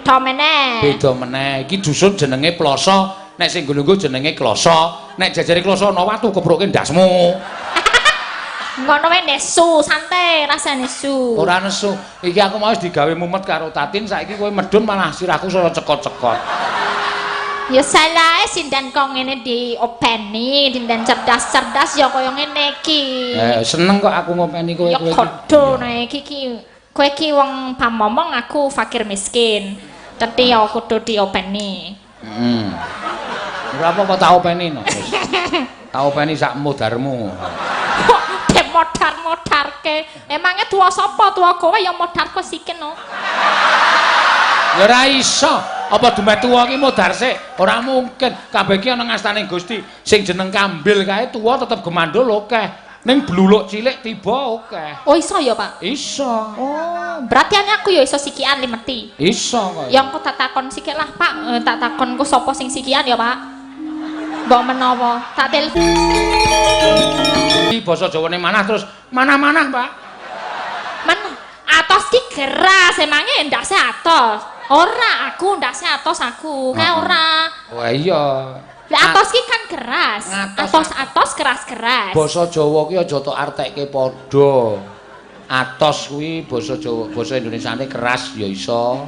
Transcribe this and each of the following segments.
Beda meneh. Beda meneh. Iki dusun jenenge Ploso, nek sing nggo jenenge Kloso. Nek jajare Kloso ana watu kepruke ndasmu. Ngono wae nesu, santai, rasa nesu. Ora nesu. Iki aku mau wis digawe mumet karo Tatin, saiki kowe medun malah sirahku saya cekot-cekot. Ya salah sindan kok ngene diopeni, dindan cerdas-cerdas ya kaya ngene iki. Eh, seneng kok aku ngopeni kowe Ya kowe iki. kodho nek iki ki kowe iki wong pamomong, aku fakir miskin. Dadi ya kudu diopeni. Heeh. Ora apa-apa tak openi no. Wis. Tak openi sak modarmu. Kok modar-modarke. Emangnya tuwa sapa? Tuwa kowe ya modar kok sikin no. Ya ora iso. Apa dumeh tuwa ki modar sik? Ora mungkin. Kabeh ki ana ngastane Gusti. Sing jeneng kambil kae tuwa tetep gemandul akeh. Ning bluluk cilik tiba akeh. Oh iso ya, Pak? Iso. Oh, berarti aku ya iso sikian limeti. Iso kok. Ya engko tak takon sikik lah, Pak. Eh, tak takon ku sapa sing sikian ya, Pak? Mbok menawa tak telepon. Iki basa Jawane manah terus manah-manah, Pak. Men atos ki keras, emangnya ndase atos. Ora, aku ndase atos aku. Kae ora. Oh iya. Lah atos ki kan keras. Ngatos. Atos-atos keras-keras. Basa Jawa ki aja tok artekke padha. Atos kuwi basa Jawa, basa Indonesiane keras ya iso.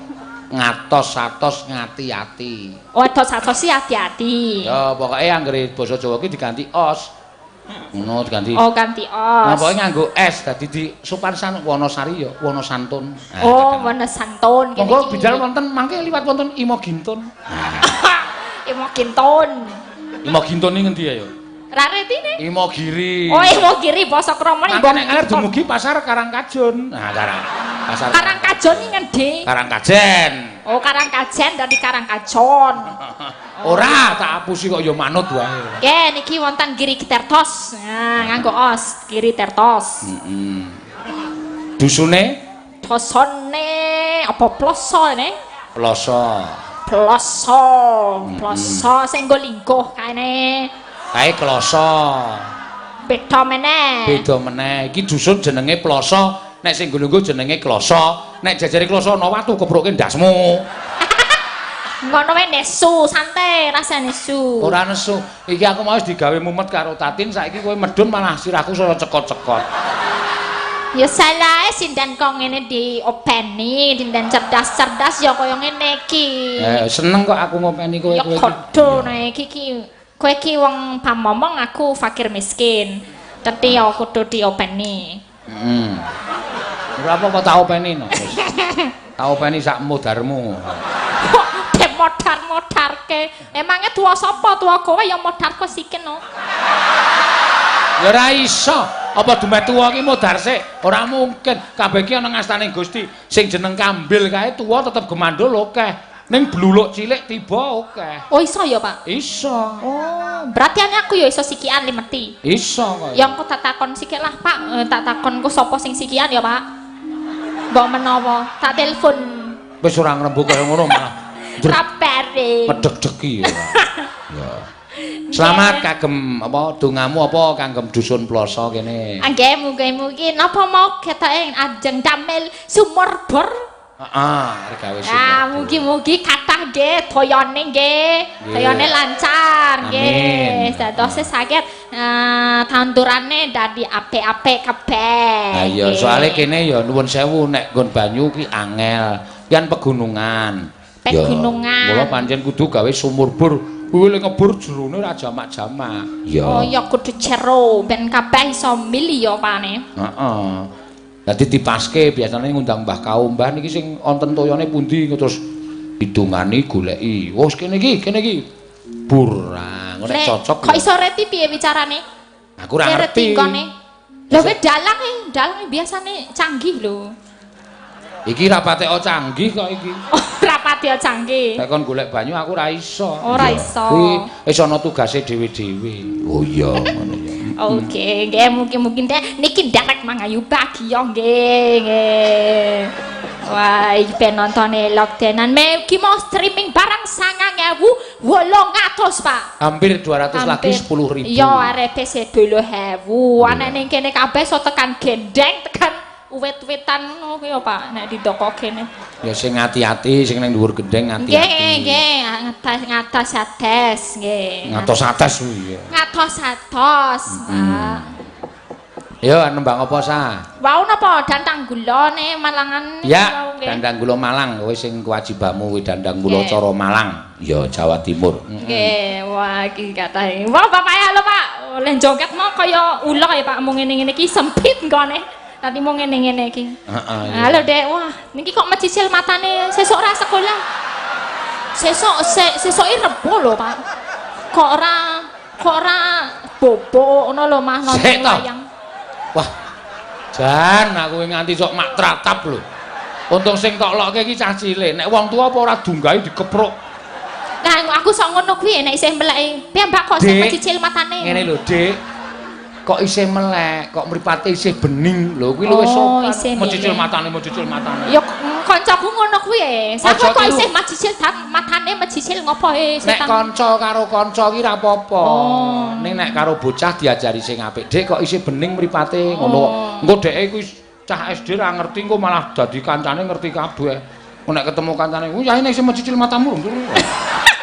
Ngatos atos ngati-ati. Oh, atos-atos sih hati-hati. Ya pokoke anggere basa Jawa ki diganti os. Ngono diganti. Oh, ganti os. Nah, pokoke nganggo S dadi di sopan san Wonosari ya Wonosantun. Nah, Oh, Wonosantun kene monggo iki. Bidal wonten mangke liwat wonten Imogintun. Imogintun. Imogintun iki ngendi ya? Ra retine? Imogiri. Oh, Imogiri basa krama. Mangke nek ngarep dumugi pasar Karangkajun. Nah, Karang pasar Karangkajun iki ngendi? Karangkajen. Oh, Karangkajen dari Karangkajon. Ora tak apusi kok ya manut wae. Nggih, niki wonten Giri Tertos. Nah, nganggo os, Giri Tertos. Heeh. Dusune Dosone apa ploso ne? Ploso. Ploso, ploso sing nggo lingguh kaene. Kae kloso. Beda meneh. Beda meneh. Iki dusun jenenge Ploso, nek sing nggo jenenge Kloso. Nek jajare Kloso ana watu kepruke ndasmu. Ngono wae nesu, santai, rasa nesu. Ora nesu. Iki aku mau wis digawe mumet karo Tatin, saiki kowe medun malah sirahku saya cekot-cekot. Ya salah sindan kok ngene diopeni, dindan cerdas-cerdas ya kaya ngene iki. Eh, seneng kok aku ngopeni kowe Ya kowe iki. kodho nek iki ki kowe iki wong pamomong, aku fakir miskin. Dadi ya kudu diopeni. Heeh. Ora apa-apa tak openi no. Wis. Tak openi sak modarmu. Kok modar-modarke. Emangnya tuwa sapa? Tuwa kowe ya modar kok sikin no. Ya ora iso. Apa dumeh tuwa ki modar sik? Ora mungkin. Kabeh ki ana ngastane Gusti. Sing jeneng kambil kae tuwa tetep gemandul akeh. Ning bluluk cilik tiba akeh. Oh iso ya, Pak? Iso. Oh, berarti aku ya iso sikian limeti. Iso kok. Ya engko tak takon sikik lah, Pak. Eh, tak takon ku sapa sing sikian ya, Pak? Mbok menawa tak telepon. Wis ora ngrembug kaya ngono malah Ra bareng. medhek-dheki ya. Ya. Selamat kagem apa dongamu apa kagem dusun Ploso kene. Nggih, mugi-mugi napa mau ketoke ajeng damel sumur bor. Heeh, gawe sumur. Ya, mugi-mugi kathah nggih toyone nggih. Toyone lancar nggih. Amin. Dadose saged tandurane dadi apik-apik kabeh. Ha iya, soalé kene ya nuwun sewu nek nggon banyu ki angel. Kan pegunungan. Pegunungan. Mula pancen kudu gawe sumur bor. Kuwi le ngebur jerone ora jamak-jamak. Ya. Oh ya kudu jero ben kabeh iso milih ya pane. Heeh. Dadi dipaske biasane ngundang Mbah Kaum, Mbah niki sing wonten toyone pundi terus hidungani goleki. Wes kene iki, kene iki. Bur. Ah, ngono nek cocok. Kok iso reti piye wicarane? Aku ora ngerti. Lha kowe dalang e, dalang e biasane canggih lho. Iki ra patek canggih kok iki. Ora pati canggih. Nek kon golek banyu aku ora iso. Ora iso. Kuwi wis ana tugase dhewe-dhewe. Oh iya, ngono ya. Oke, nggih mugi-mugi deh niki nderek mangayu bagya nggih, nggih. Wah, iki penontone lockdownan iki mau streaming barang 9.800, Pak. Hampir 200 lagi 10.000. Iya, arepe 10.000. Ana ning kene kabeh so tekan gendeng, tekan Uwit-witan ngono kuwi ya, Pak, nek didokok kene. Ya sing ati-ati, sing ning dhuwur gendeng Nggih, ati-ati. nggih, ngatas ngatos ates nggih. Ngatos ates kuwi ya. Ngatos atos, Pak. Yo nembang apa sa? Wau napa dandang gula ne Malangan niku Ya, wau nggih. Dandang gula Malang kowe sing kewajibanmu kuwi dandang gula Nggih. cara Malang. Ya Jawa Timur. Nggih, wah iki katahe. Wah, Bapak ya lho, Pak. Oleh joget mau kaya ula ya, Pak, mung ngene-ngene iki sempit nggone. Tadi mau ngene-ngene iki. Heeh. Iya. Halo, Dek. Wah, niki kok mecicil matane sesuk ora sekolah. Sesuk sesuke Rebo lho, Pak. Kok ora bobo ngono lho, Mah nonton Sik to. wayang. Wah. Jan aku nganti sok mak tratap lho. Untung sing tok lokke iki cah cilik. Nek wong tuwa apa ora dunggahi dikepruk. Nah, aku sok ngono kuwi nek isih meleki. Piye, Mbak, kok isih Dik, mecicil matane? Ngene lho, Dik. Kok isih melek, kok mripate isih bening lho, kuwi luwih Oh, sopan. isih Mecicil melek. matane, mecicil matane. Ya kancaku ngono kuwi e. Aja Sapa kok tiru. isih mecicil matane mecicil ngopo e Nek setan. kanca karo kanca ki ra apa-apa. Oh. Ning nek karo bocah diajari sing apik. Dik kok isih bening mripate ngono. Oh. Engko dheke kuwi cah SD ra ngerti engko malah dadi kancane ngerti kabeh. Engko nek ketemu kancane, "Oh, yae nek isih mecicil matamu."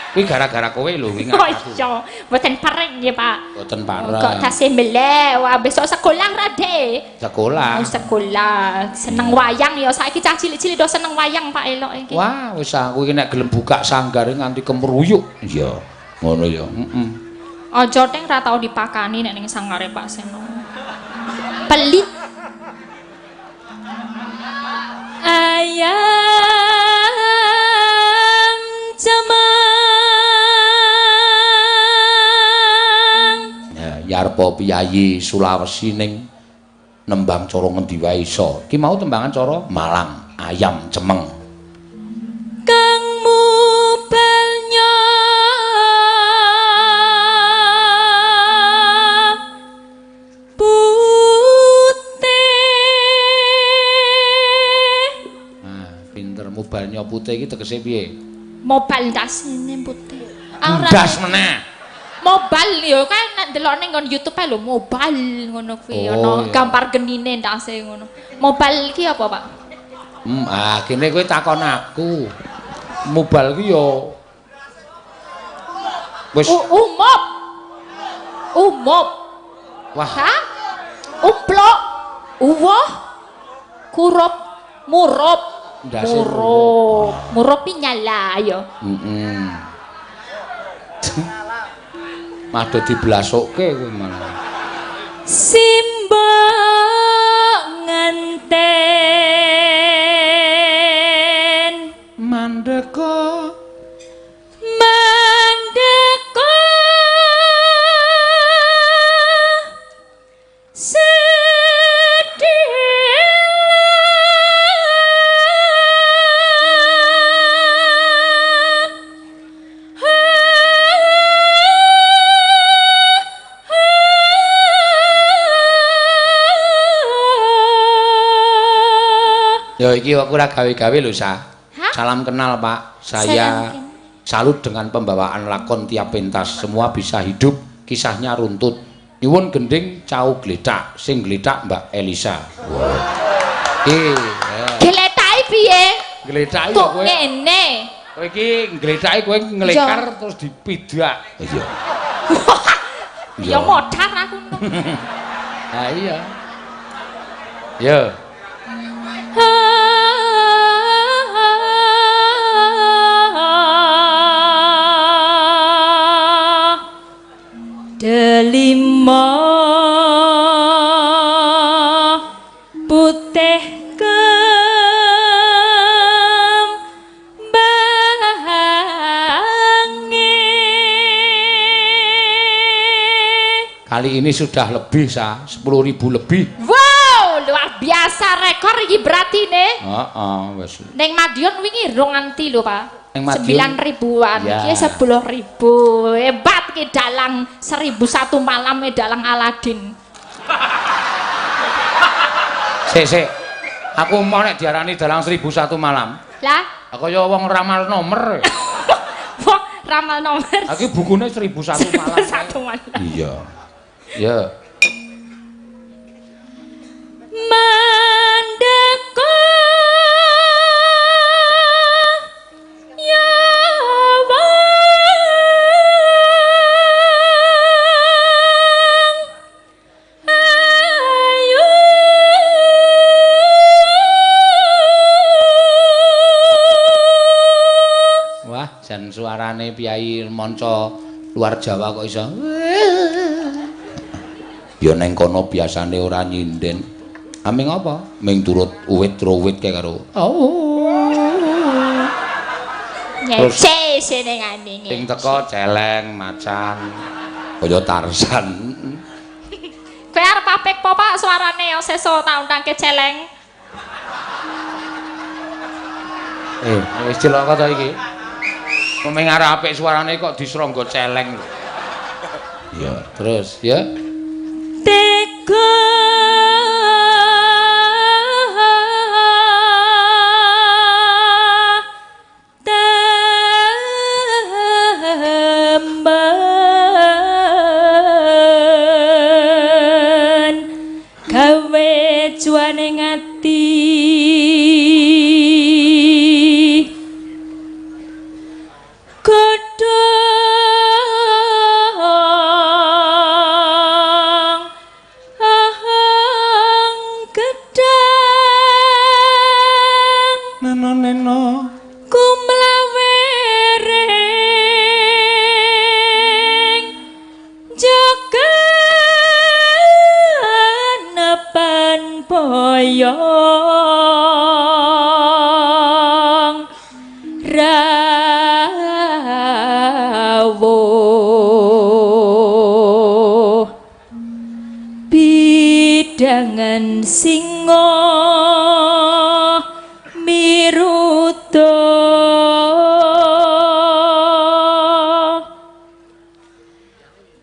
Kuwi gara-gara kowe lho kuwi Oh ngaku. iya, mboten pareng nggih, Pak. Mboten pareng. Kok tasih melek. Wah, besok sekolah ra, Dek? Sekolah. Oh, sekolah. Seneng wayang ya saiki cah cilik-cilik do seneng wayang Pak elok iki. Wah, wis aku iki nek gelem buka sanggare nganti kemruyuk. Iya. Ngono ya. Heeh. Aja teng ra tau dipakani nek ning sanggare Pak Seno. Pelit. Ayam cemeng. Ya, yarpa piyayi Sulawesi ning nembang cara ngendi wae iso. Ki mau tembangan cara Malang, ayam cemeng. Kang mubelnya putih. Nah, pinter mubalnya putih iki tegese piye? Mobile ndasine putih. Ah, ora Ndas meneh. Mobile ya kan nek ndelok ning nggon YouTube ae lho mobile ngono kuwi Oh, ana iya. gambar genine ndase ngono. Mobile iki apa, Pak? Ah kene kowe takon aku. Mubal ki ya wis Umop. Umop. Wah. Ha? Umplok. Uwoh. Kurup. Murup. Ndase Murup. Murup ki nyala ya. Heeh. Mado diblasokke kowe malah. Simbok ngenten Mandeka mandeka sedih. Ya iki aku ora gawe-gawe lho, Sa. Hah? Salam kenal, Pak. Saya Salam salut dengan pembawaan lakon tiap pentas. Semua bisa hidup, kisahnya runtut. Nyuwun gending cau gletak, sing gletak Mbak Elisa. Wah. Iki, ya. Gletake piye? Gletake ya Kok kowe. ngene? Kowe iki gletake kowe nglekar terus dipidak. Iya. Ya modar aku. Ha iya. Ya. Delima putih kembange. Kali ini sudah lebih, Sa, 10.000 lebih. Wow, luar biasa rekor iki berarti nih. Heeh, wis. Neng Madiun wingi rong nganti lho, Pak. Neng Madiun? 9 ribuan, Ya. iki 10.000. Hebat ki dalang 1001 malam e dalang Aladin. Sik, sik. Aku mau nek diarani dalang 1001 malam. Lah, Kaya wong ramal nomor. wah, ramal nomor Aku bukune 1001 malam. 1001 malam. Iya. Ya. Mandeka Jan suarane piyai manca luar Jawa kok iso. Ya neng kono biasane ora nyinden. Aming apa? Ming turut uwit-ruwit kae karo. Oh. Ngece senengane. Sing teko celeng, macan, kaya Tarzan. Kowe arep apik po Pak suarane ya sesuk tak undangke celeng. Wis cilaka to iki. Mung arep apik suarane kok disrangga celeng lho. Ya, terus ya. Tega temen gawe juane ngati godhong ahang gedang Neno neno kumlawering jaga nepan boyong rawuh bidangan singa miruda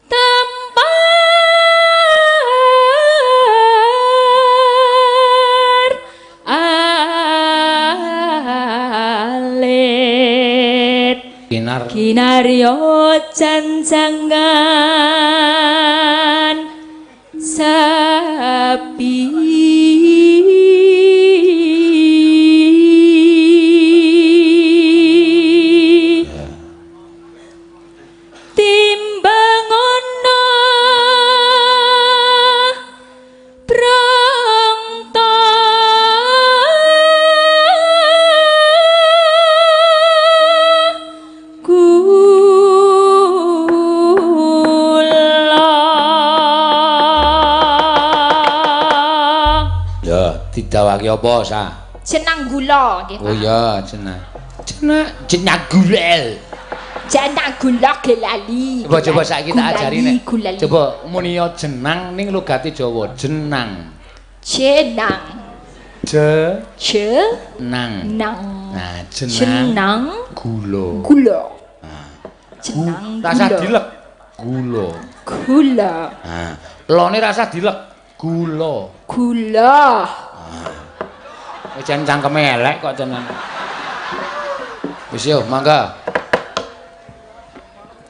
tampar alit kinar kinarya cancangan sapi. Timbang ana prangta gula. Ya, didawake apa, Sa? Jenang gula nggih, Oh iya, jenang. Jenang jenang gulel. Jenang gula gelali. Coba coba saiki tak ajari nek. Gulali. Coba muni ya jenang ning logate Jawa, jenang. Jenang. Je Jenang. nang. Nah, jenang Jenang gula. gula. Jenang Rasa gula. dilek gula. Gula. Nah, lone rasa dilek gula. Gula. Wis jan cangkeme elek kok jeneng. Wis yo, mangga.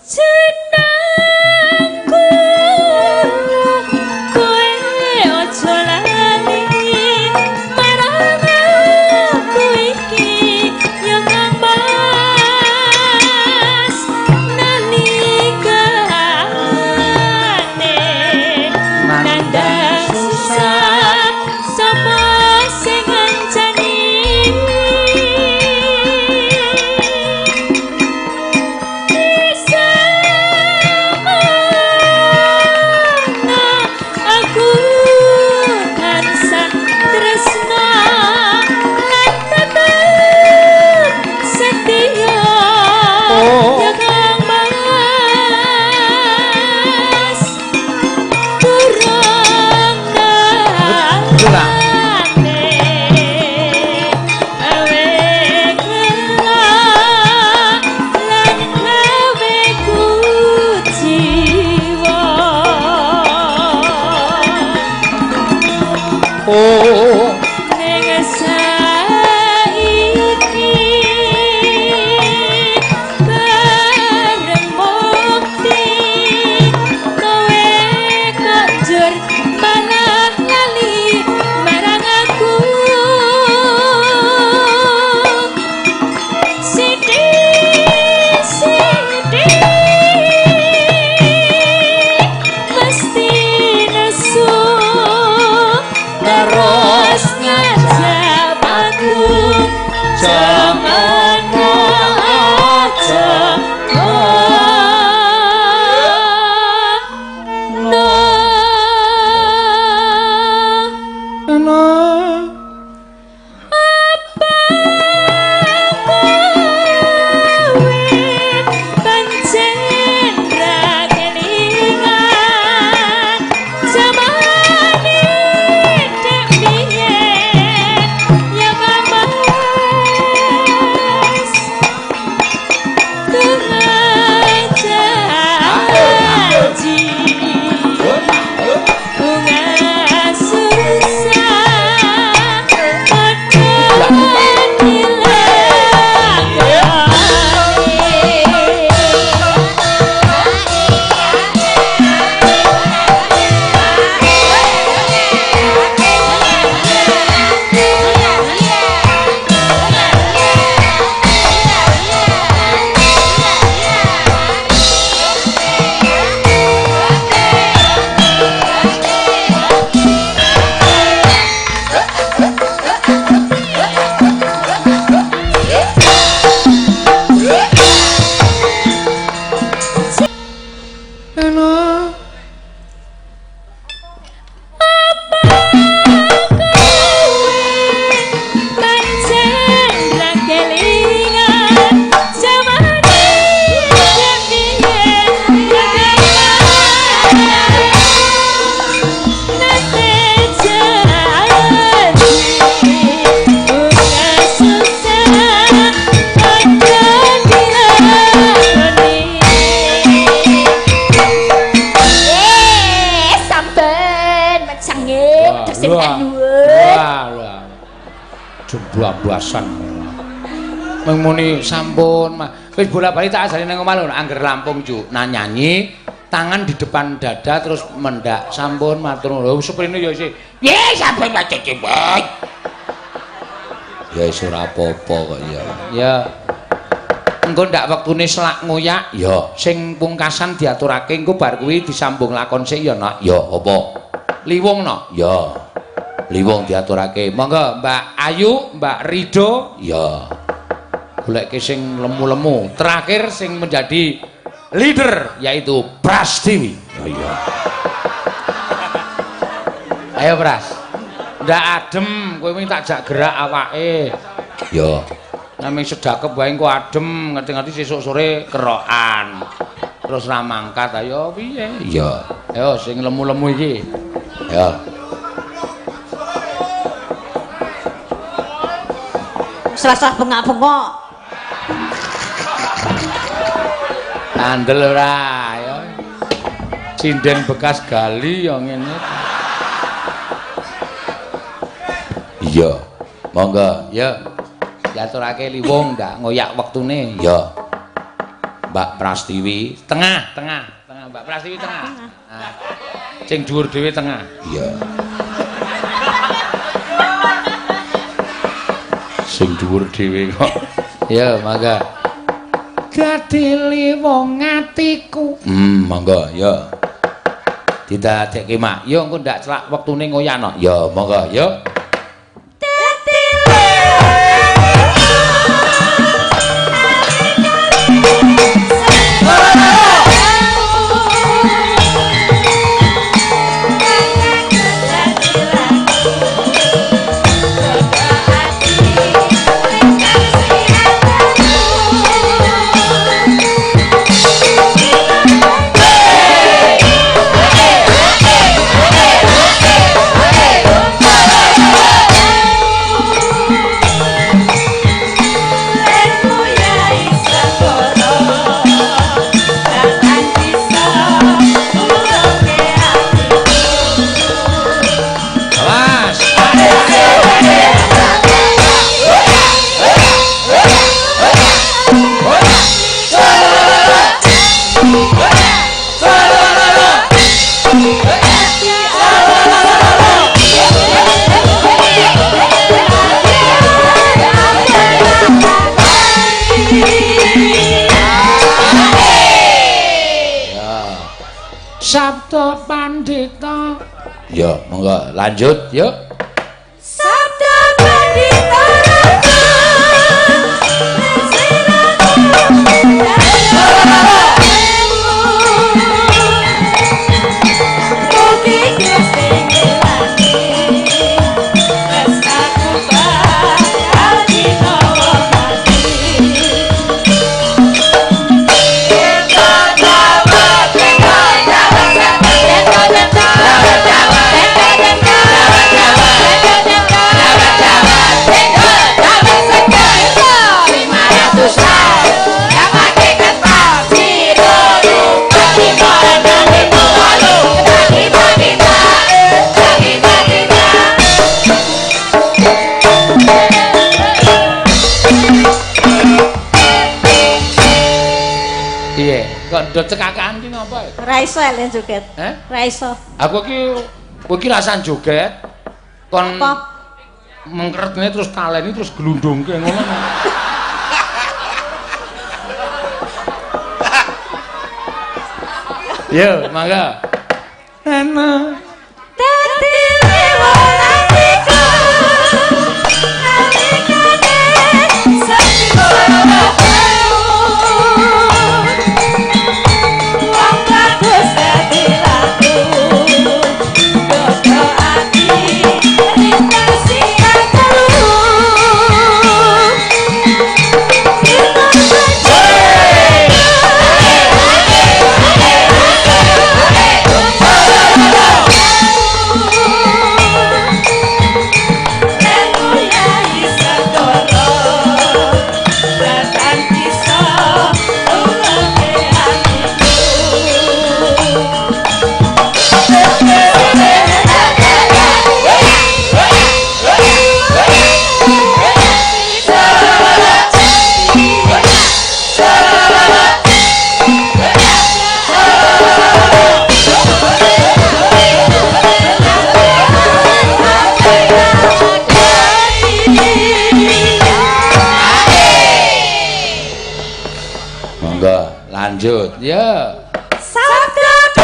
Jenang gula kowe aja lali marang aku iki ya Kang Mas nalikane nandang susah sapa sing ngancani alasan. Mung muni sampun, wis bola-bali tak ajari nang omah lho, angger rampung juk nah nyanyi, tangan di depan dada terus mendak sampun matur nuwun. Seprene ya isih. Ye sampun matur nuwun. Ya wis ora apa-apa kok ya. Ya. Engko ndak wektune selak ngoyak ya sing pungkasan diaturake engko bar kuwi disambung lakon sik ya nak. Ya apa? Liwung nak. Ya. Liwung diaturake. Monggo Mbak Ayu, Mbak Rido. Ya. Goleke sing lemu-lemu. Terakhir sing menjadi leader yaitu Prastiwi. Ya iya. Ayo Pras. Ndak adem, kowe wingi tak jak gerak awake. Ya. Naming sedakep wae engko adem, ngerti-ngerti sesuk sore kerokan. Terus ra mangkat, ayo piye? Iya. Ayo sing lemu-lemu iki. Ya. Serasa bengak-bengok. Kandel ora, ya. Sinden bekas gali ya ngene. Iya. Monggo, ya. Diaturake liwung ndak ngoyak wektune. Ya. Mbak Prastiwi tengah, tengah, tengah Mbak Prastiwi tengah. Nah. Sing dhuwur dhewe tengah. Iya. Sing dhuwur dhewe kok. Ya, mangga. Dadi liwung atiku. Monggo, ya. Didadekke mak. Ya engko ndak celak wektune ngoyak no. Ya, monggo, ya. Sabda Pandita. Ya, monggo lanjut, yuk. Sabda Pandita. Kok ndot cekakan ki ngapa ya? Ora iso lek joget. Heh? Ora iso. Aku iki kowe iki rasan joget kon mengkretne terus taleni terus glundungke ngono. Yo, mangga. Ana dadi liwung atiku nalikane sepiro. Hey! Monggo lanjut. Ya. Sabda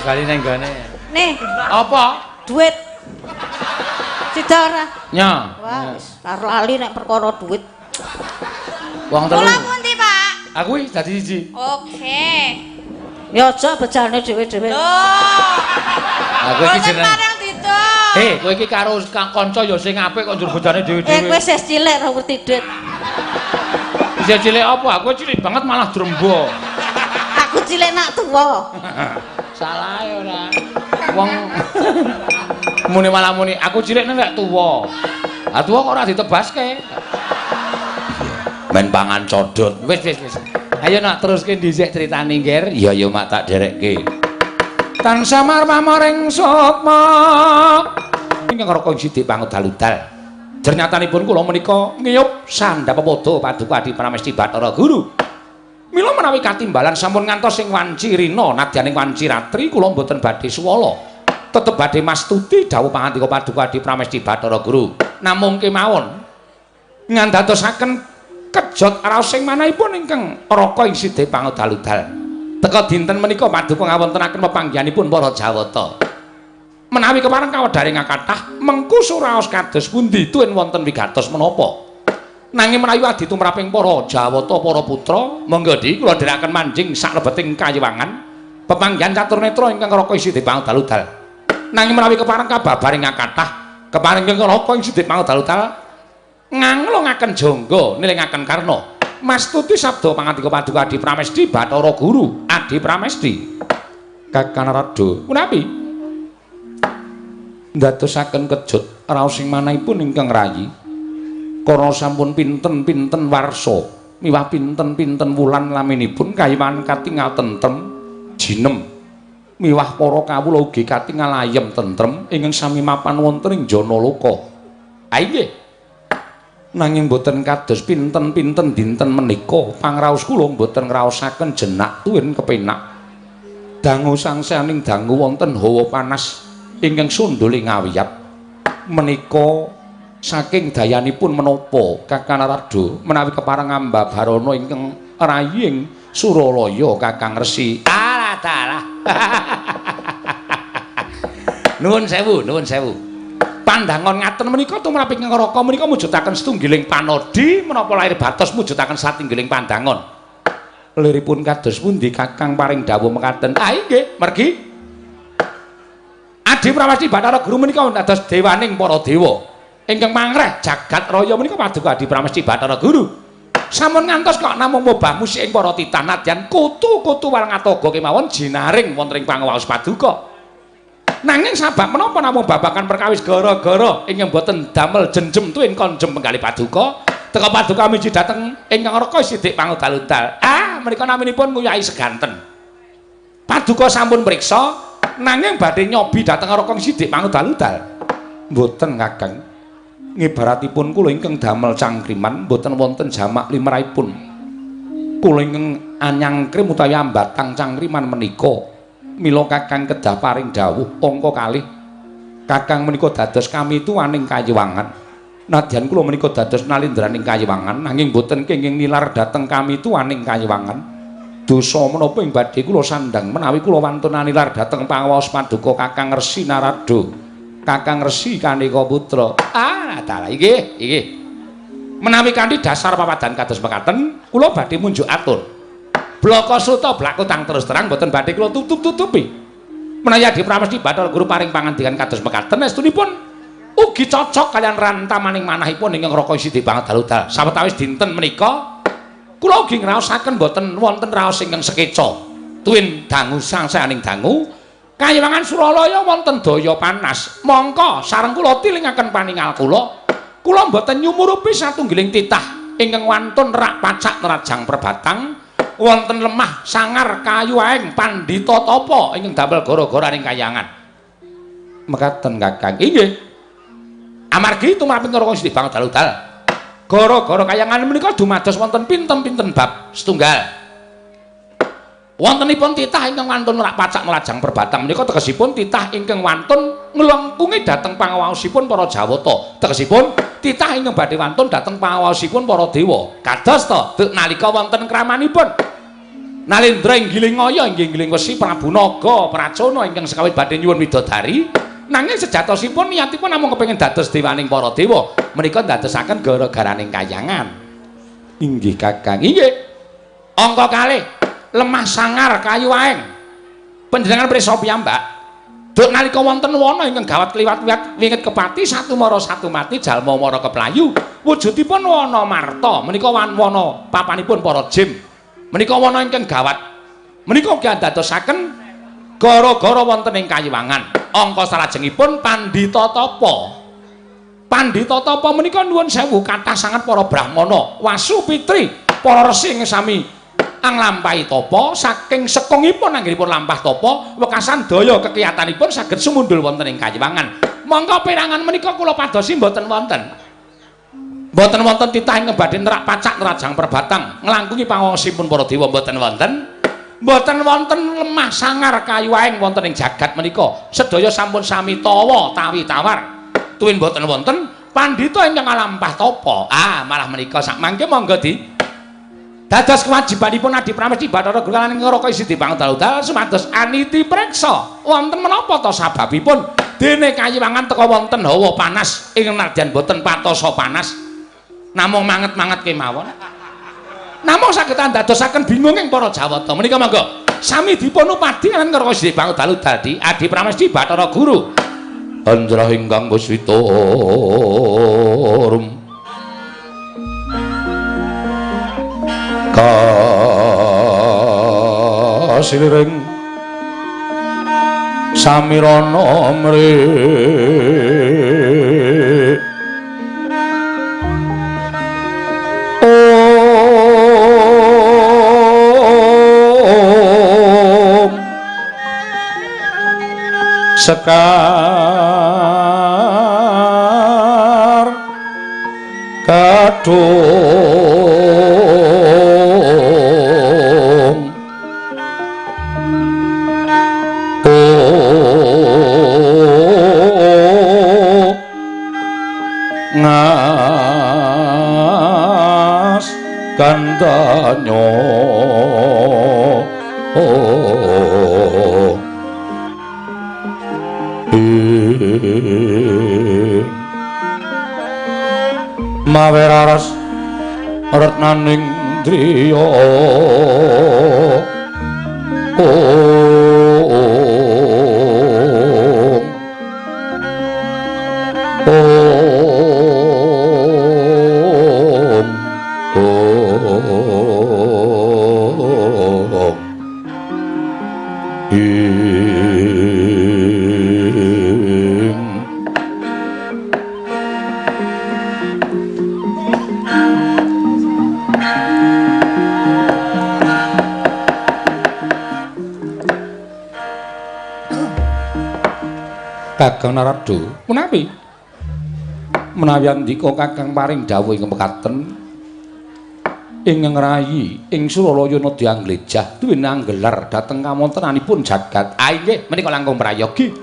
Bali nang gone. Nih. Apa? Duit. Sida ora? Nya. Wah, wis lali nek perkara duit. Wong telu. Kula pundi, Pak? Aku wis dadi siji. Oke. Ya aja bejane dhewe-dhewe. Lho. Aku iki jeneng. Barang didol. Eh, kowe iki karo kanca ya sing apik kok njur bejane dhewe-dhewe. Eh, kowe isih cilik ora ngerti duit. Isih cilik apa? Aku cilik banget malah drembo. Aku cilik nak tuwa. Salah ya ora. Wong muni malah muni aku cilik nek tuwa. Ah tuwa kok ora ditebaske. Men pangan codot. Wis wis wis. Ayo nak teruske dhisik critane, Ngger. Iya ya mak tak derekke. Tansah marmaring sukma. Ingkang raka sithik pangudal-udal. Jernyatanipun kula menika ngiyup sandhap pepodo paduka Adi Pramesti Bathara Guru. Mila menawi katimbalan sampun ngantos ing wanci rina nadyan ing wanci ratri kula mboten badhe suwala. Tetep badhe mastuti dawuh pangandika paduka Adi Pramesti Bathara Guru. Namung kemawon ngandadosaken kejot raos sing manahipun ingkang raka ing sidhe pangudal-udal. Teka dinten menika paduka ngawontenaken pepanggihanipun para Jawata. Menawi kepareng kawedaring kathah mengku suraos kados pundi tuwin wonten wigatos menapa. Nanging menawi adi tumraping para Jawata para putra, monggo di kula dherekaken manjing saklebeting kayiwangan pepanggihan caturnetra ingkang raka isi pangudal-udal. Nanging menawi kepareng kababaring kathah, kepareng ingkang raka ing sidhe pangudal-udal nganglungaken jangga nilingaken karna. Mastuti sabda pangandika paduka Adi Pramesti Bathara Guru, Adi Pramesti. Kakang Narada, punapi? Ndadosaken kejut raos sing manahipun ingkang rayi. Karna sampun pinten-pinten warsa miwah pinten-pinten wulan laminipun kayiwan katingal tentrem jinem miwah para kawula ugi katingal ayem tentrem ingkang sami mapan wonten ing Janaloka. Ha inggih. Nanging boten kados pinten-pinten dinten menika pangraos kula boten ngraosaken jenak tuwin kepenak. Dangu sangsaning dangu wonten hawa panas ingkang sundul ing ngawiyat menika saking dayanipun menapa Kakang Narada menawi kepareng ambabarana ingkang raying Suralaya Kakang Resi. Dalah dalah. Nuwun sewu, nuwun sewu. Pandangan ngaten menika tumrap ingkang raka menika mujudaken setunggiling panodi menapa lahir batos mujudaken satunggiling pandangan. Liripun kados pundi Kakang paring dawuh mekaten? Ah inggih, mergi Adi Pramesti Bathara Guru menika dados dewaning para dewa. Ingkang mangreh jagat raya menika paduka Adi Pramesti Bathara Guru. Sampun ngantos kok namung mobah musik ing para titah nadyan kutu-kutu warangatoga kemawon jinaring wonten ing pangawaos paduka. Nanging sabab menapa namung babagan perkawis gara-gara ingkang boten damel jenjem tuwin konjem penggalih paduka, teka paduka miji dhateng ingkang raka sidik pangudal-udal. Ah, menika naminipun Nguyai Seganten. Paduka sampun mriksa nanging badhe nyobi dhateng raka sidik pangudal-udal. Mboten Kakang. Ngibaratipun kula ingkang damel cangkriman mboten wonten jamak limrahipun. Kula ingkang anyangkrim utawi ambatang cangkriman menika. Mila Kakang kedah paring dawuh angka kalih. Kakang menika dados kamituwaning kayiwangan. Nadyan kula menika dados nalindraning kayiwangan nanging mboten kenging nilar dhateng kamituwaning kayiwangan. Dosa menapa ing badhe kula sandhang menawi kula wantun nilar dhateng pangawaos paduka Kakang Resi Narada. Kakang Resi Kaneka Putra. Ah, dalah inggih, inggih. Menawi kanthi dasar papadan kados mekaten, kula badhe munjuk atur. Blaka suta blakutang terus terang mboten badhe kula tutup-tutupi. Menawi Adi Pramesti Bathara Guru paring pangandikan kados mekaten estunipun ugi cocok kalian rantamaning manahipun ingkang raka sithik pangdal-udal. Sawetawis dinten menika kula ugi ngraosaken mboten wonten raos ingkang sekeca. Tuwin dangu sangsaning dangu kayiwangan Suralaya wonten daya panas. Mongko sareng kula tilingaken paningal kula. Kula mboten nyumurupi satunggiling titah ingkang wantun rak pacak nerajang perbatang. Wonten lemah sangar kayu aeng pandhita tapa ingkang damel gara-gara ing kayangan. Mekaten Kakang. Inggih. Amargi tumraping Raka Sidi banget dalu-dal. Gara-gara kayangan menika dumados wonten pinten-pinten bab setunggal. Wontenipun titah ingkang wantun rak pacak nglajang perbatang menika tegesipun titah ingkang wantun nglengkungi dhateng pangawaosipun para Jawata. Tegesipun titah ingkang badhe wantun dhateng pangawaosipun para dewa. Kados ta nalika wonten kramanipun Nalendra inggiling ngaya inggih inggiling wesi Prabu Naga Pracona ingkang sekawit badhe nyuwun widodari, nanging sejatosipun niatipun namung kepengin dados dewaning para dewa. Menika ndadosaken gara-garaning kayangan. Inggih Kakang. Inggih. Angka kalih lemah sangar kayu aeng. Panjenengan prisa piyambak. Duk nalika wonten wana ingkang gawat kliwat-liwat wingit kepati satu mara satu mati jalma mara keplayu. Wujudipun wana marta menika wana papanipun para jim. Menika wana ingkang gawat. Menika ugi andadosaken gara-gara wonten ing kayiwangan. Angka salajengipun pandhita tapa. Pandhita tapa menika nuwun sewu kathah sanget para brahmana, wasu pitri, para resi ingkang sami anglampahi tapa. Saking sekungipun anggenipun lampah tapa wekasan daya kekiyatanipun saged sumundul wonten ing kayiwangan. Mongko perangan menika kula padosi mboten wonten. Mboten wonten titah ingkang badhe nerak pacak nerajang perbatang nglangkungi pangaosipun para dewa mboten wonten. Mboten wonten lemah sangar kayu aeng wonten ing jagat menika. Sedaya sampun sami tawa tawi tawar. Tuwin mboten wonten pandhita ingkang nglampah tapa. Ah, malah menika sakmangke monggo di dados kewajibanipun Adi Pramesti Bathara Guru lan Raka Sidi Pangdal-dal sumados aniti preksa wonten menapa ta sababipun dene kayiwangan teka wonten hawa panas ing nadyan boten patosa panas namung manget-manget kemawon namung saged andadosaken bingung ing para Jawata. Menika monggo sami dipun upadi lan Raka Sidi Pangdal dadi Adi Pramesti Bathara Guru. Anjrah ingkang wis rum kasiliring samirana mri om sekar kadung ngas gandanyo mawe raras retnaning driya Kakang Narada, menawi menawi andika Kakang paring dawuh ing mekaten ingkang rayi ing Suralaya nedya anglejah duweni anggelar dhateng kawontenanipun jagat. Ah inggih menika langkung prayogi.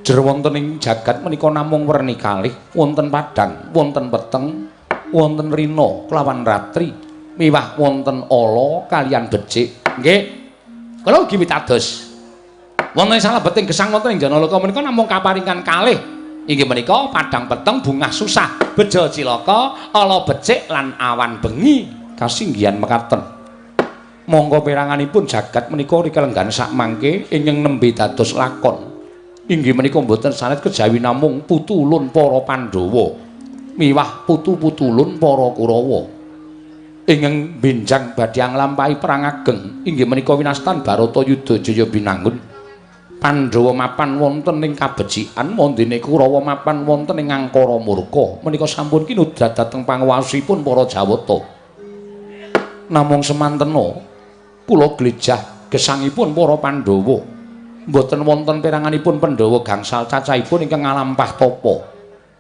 Jer wonten ing jagat menika namung werni kalih, wonten padhang, wonten peteng, wonten rina kelawan ratri, miwah wonten ala kaliyan becik. Nggih. Kula ugi pitados. Wonten salebeting gesang wonten ing Janaloka menika namung kaparingan kalih. Inggih menika padhang peteng, bungah susah, beja cilaka, ala becik lan awan bengi. Kasinggihan mekaten. Mongko peranganipun jagat menika rikelenggan sakmangke ingkang nembe dados lakon. Inggih menika mboten sanes kejawi namung putulun para Pandhawa miwah putu-putulun para Kurawa. Ingkang benjang badhe nglampahi perang ageng inggih menika winastan Baratayuda Jaya Binangun. Pandhawa mapan wonten ing kabecikan wondene Kurawa mapan wonten ing Angkara Murka menika sampun kinudhat dhateng panguwasipun para Jawata. Namung semantena kula glejah gesangipun para Pandhawa. Mboten wonten peranganipun Pandhawa gangsal cacahipun ingkang ngalampah tapa.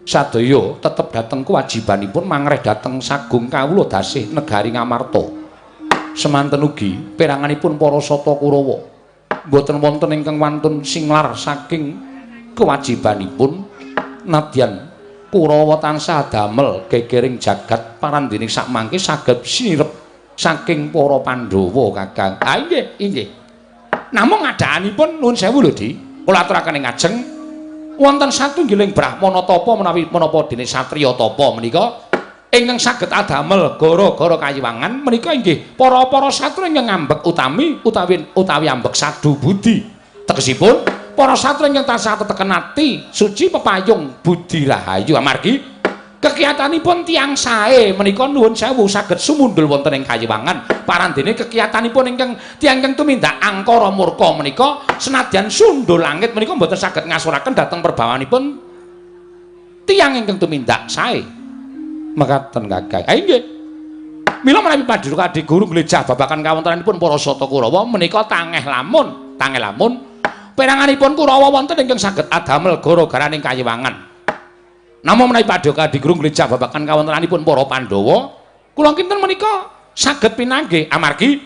Sadaya tetep dhateng kewajibanipun mangreh dhateng sagung kawula dasih negari Ngamarta. Semanten ugi peranganipun para Sata Kurawa. Mboten wonten ingkang wantun singlar saking kewajibanipun nadyan Kurawa tansah damel gegering jagat parandene sakmangke saged sinirep saking para Pandhawa Kakang. Ah inggih, inggih. Namung adaanipun nuwun sewu lho Di, kula aturaken ing ngajeng wonten satunggiling brahmana tapa menawi menapa dene satriya tapa menika ingkang saged adamel gara-gara kayiwangan menika inggih para-para satriya ingkang ngambek utami utawi ambek sadu budi. Tegesipun para satriya ingkang tansah teteken ati suci pepayung budi rahayu amargi kekiyatanipun tiyang sae menika nuwun sewu saged sumundul wonten ing kayiwangan. Parandene kekiyatanipun ingkang tiyang ingkang tumindak angkara murka menika senadyan sundul langit menika mboten saged ngasuraken dhateng perbawanipun tiyang ingkang tumindak sae. Mekaten Kakang. Ha inggih. Mila menawi paduka Adi Guru nglejah babagan kawontenanipun para Sata Kurawa menika tangeh lamun, tangeh lamun peranganipun Kurawa wonten ingkang saged adamel gara-garaning kayiwangan. Namung menawi paduka Adi Guru nglejah babagan kawontenanipun para Pandhawa, kula kinten menika saged pinanggih amargi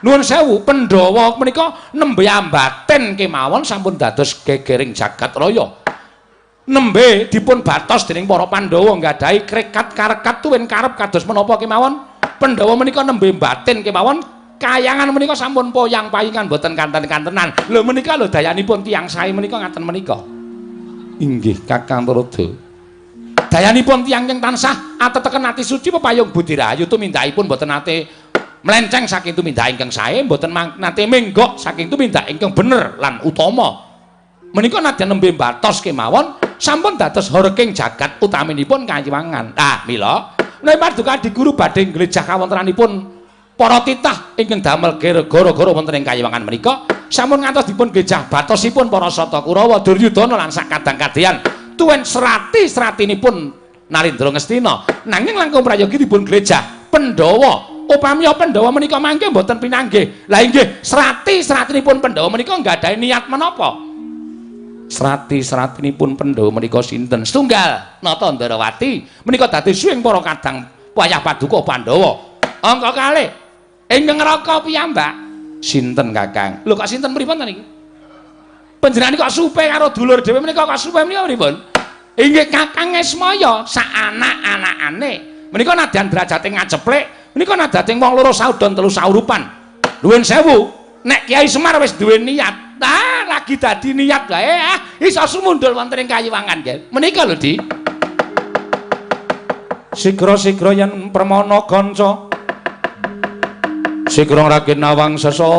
nuwun sewu Pandhawa menika nembe ambaten kemawon sampun dados gegering jagat raya. Nembe dipun batos dening para Pandhawa nggadahi krekat karekat tuwin karep kados menapa kemawon. Pandhawa menika nembe batin kemawon kayangan menika sampun poyang payingan boten kanten-kantenan. Lho menika lho dayanipun tiyang sae menika ngaten menika. Inggih Kakang Tuladha. Dayanipun tiyang ingkang tansah ateteken ati suci pepayung budi rahayu tumindakipun boten nate melenceng saking tumindak ingkang sae, boten nate menggok saking tumindak ingkang bener lan utama. Menika nadyan nembe batos kemawon sampun dados horking jagat utaminipun kayiwangan. Ah, mila menawi paduka Adi Guru badhe nglejah kawontenanipun para titah ingkang damel gara-gara wonten ing kayiwangan menika sampun ngantos dipun glejah batosipun para Sata Kurawa Duryudana lan sakadang-kadyan tuwin serati-seratinipun Narendra Ngastina. Nanging langkung prayogi dipun glejah Pandhawa. Upami Pandhawa menika mangke mboten pinanggih. Lah inggih serati-seratinipun Pandhawa menika nggadahi niat menapa? Serati-seratinipun Pandhawa menika sinten? Setunggal Nata Ndarawati menika dadi suwing para kadang wayah paduka Pandhawa. Angka kalih ingkang ngraka piyambak sinten Kakang? Lho kok sinten pripun ta niki? Panjenengan kok supe karo dulur dhewe menika kok supe menika pripun? Inggih Kakang Esmaya sak anak-anakane. Menika nadyan derajate ngaceplek, menika nadate wong loro saudon telu saurupan. Nuwun sewu, nek Kyai Semar wis duwe niat, ah lagi dadi niat wae ah iso sumundul wonten ing kayiwangan nggih. Menika lho Di. Sigra-sigra yen permana kanca sigra ngragin nawang sesangka.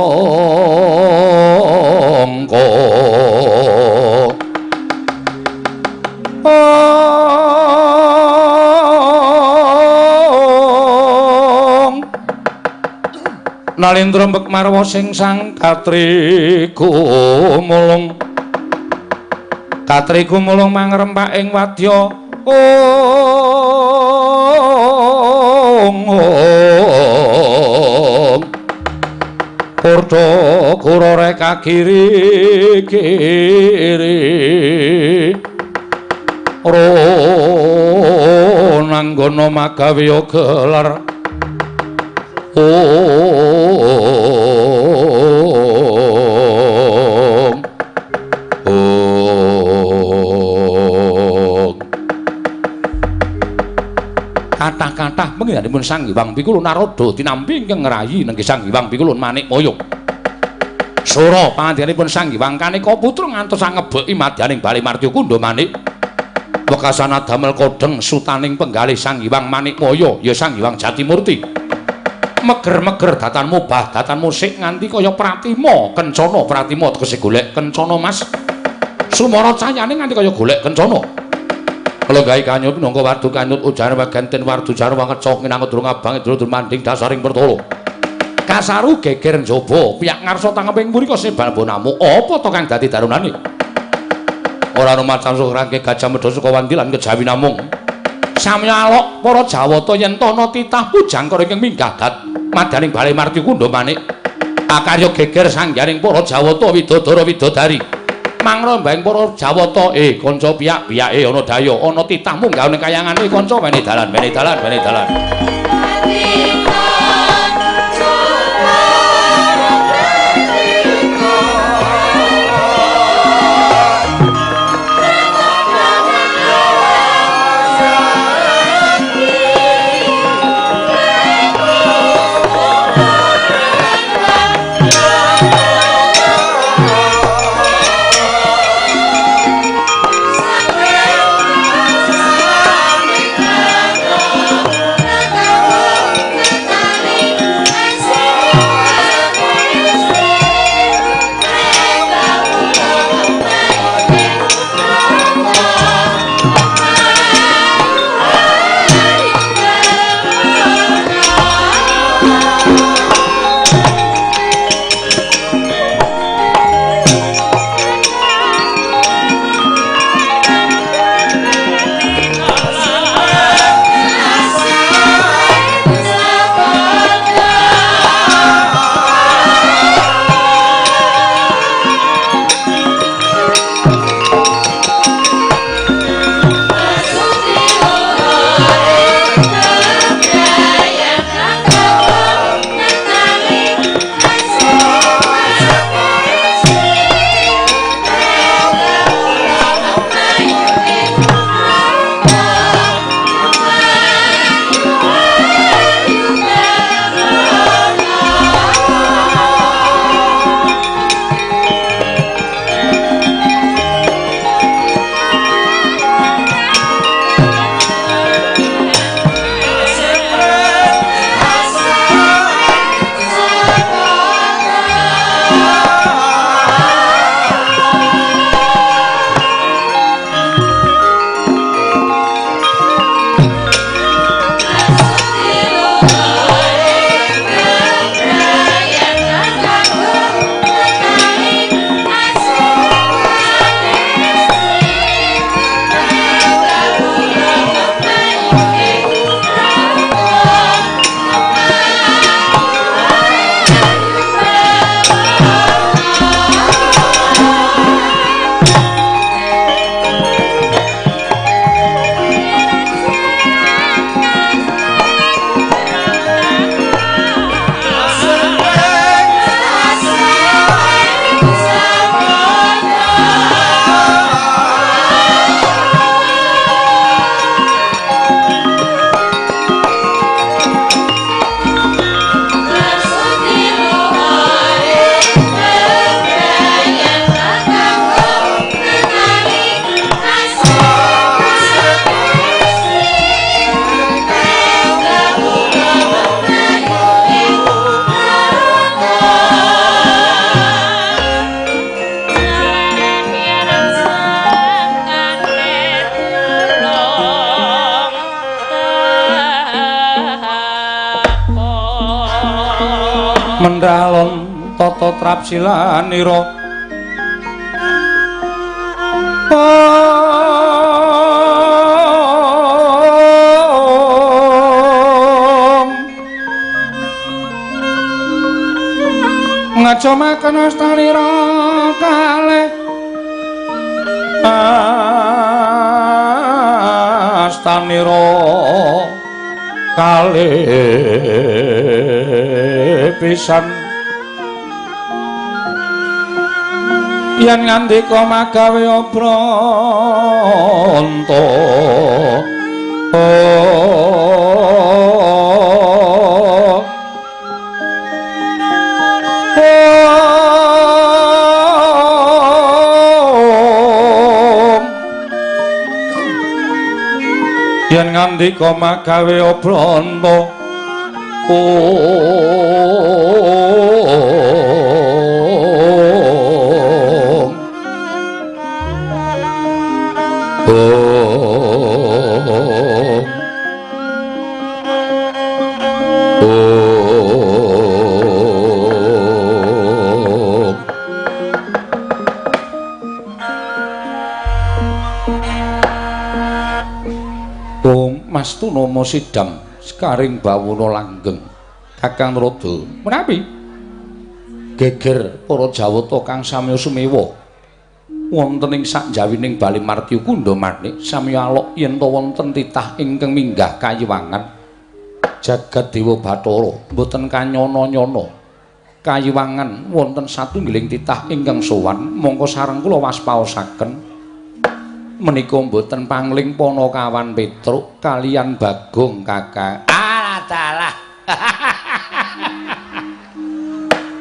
Nalendra mbek marwa sing sang katri gumulung. Katri gumulung mangrempak ing wadya ong. Kurda kura reka kiri kiri. Ronanggana magawe gelar. Om Om. Kathah-kathah pengiranipun Sang Hyang Pikulun Narada tinampi ingkang ngrayi nenggih Sang Hyang Pikulun Manikmaya. Sora pangandikanipun Sang Hyang Kaneka Putra ngantos angebeki madyaning bale Martya Kundha Manik. Wekasan adamel kodheng sutaning penggalih Sang Hyang Manikmaya ya Sang Hyang Jatimurti. Meger-meger datan mubah datan musik nganti kaya pratima kencana. Pratima tegese golek kencana Mas. Sumara cayane nganti kaya golek kencana. Lenggahi kanyut minangka wardu kanyut ujar waganten wardu jarwa ngecok minangka durung abang durung manding dasaring pertala. Kasaru geger njaba piyak ngarsa tangeping mrika sebal bonamu apa to kang dadi darunane? Ora ana macam rangke gajah medha Sukawandi lan kejawi namung. Samya alok para Jawata yen tana titah pujangkara ingkang minggah dat. Madaning bale marti kundha manik. Akarya geger sangganing para Jawata widodara widodari. Mangra mbaing para Jawata, kanca piyak-piyake ana daya, ana titah munggah ning kayangane kanca wene dalan, wene dalan, wene dalan. Mendalon tata trapsilanira ngacomaken astanira kalih astanira kalih pisan yen ngandika magawe obranta. Yen ngandika magawe obranta om om om. Om Mas Tunomo sidang sekaring bawono langgeng Kakang Narada, menawi geger para Jawata kang samya sumewa wonten ing sakjawining Bali Martya Kundha Manik samya alok yen ta wonten titah ingkang minggah kayiwangan jagat Dewa Bathara mboten kanyana-nyana kayiwangan wonten satunggiling titah ingkang sowan mongko sareng kula waspaosaken menika mboten pangling Panakawan Petruk kaliyan Bagong Kakang. Ah dalah.